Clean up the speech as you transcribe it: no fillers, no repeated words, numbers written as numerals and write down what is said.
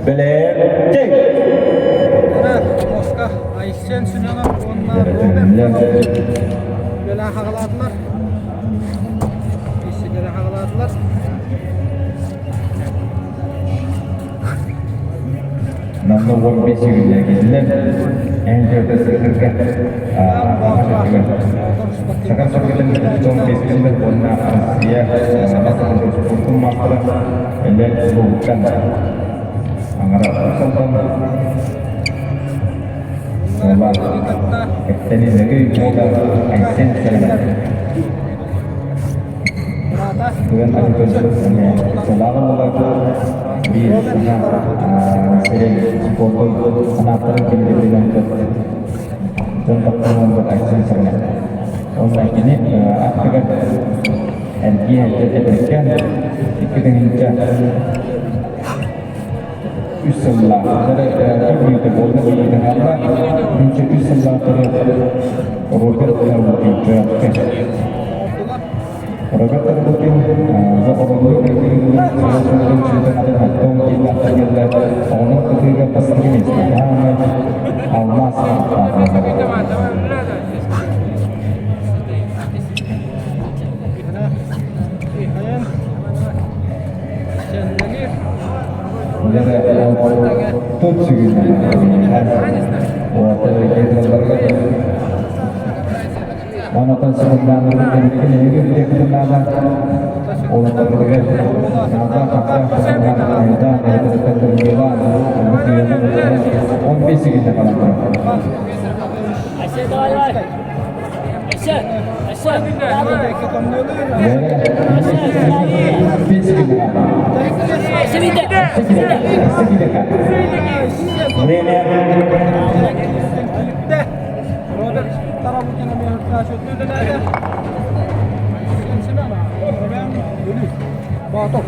Бэлэм Моска Айсен Семенов уонна Роберт Тарабукин үлэлээн хаҕалаатылар. Исилэри хаҕалаатылар. Намна 15 күннэргиннэн эн сыркырга Саха сыргытын 15 уонна Россия спортун маастара Элен Лукан аңара Усалтан Уола Кэптэни Нөгүй уола Айсен Сэлэмэн Туган Атытын Салаҕа уола биир саха сирин спортун анааттарын киллэринэн дьон тапталын Айсен Сэлэмэн. Онно кини аттыгар эргиэ эдэркэ 2 3 сыллаах буолла биирдэ 3 сыллаахтары Роберт Тарбукин Роберт Тарбукин за оҕонун кытыыга бастакы миэстэ алмаас. Тут Онотон Айсен, давай, давай. Айсен, Айсен. Айсен, Время. Роберт Тарабукин үлэлээтэ. Боотур.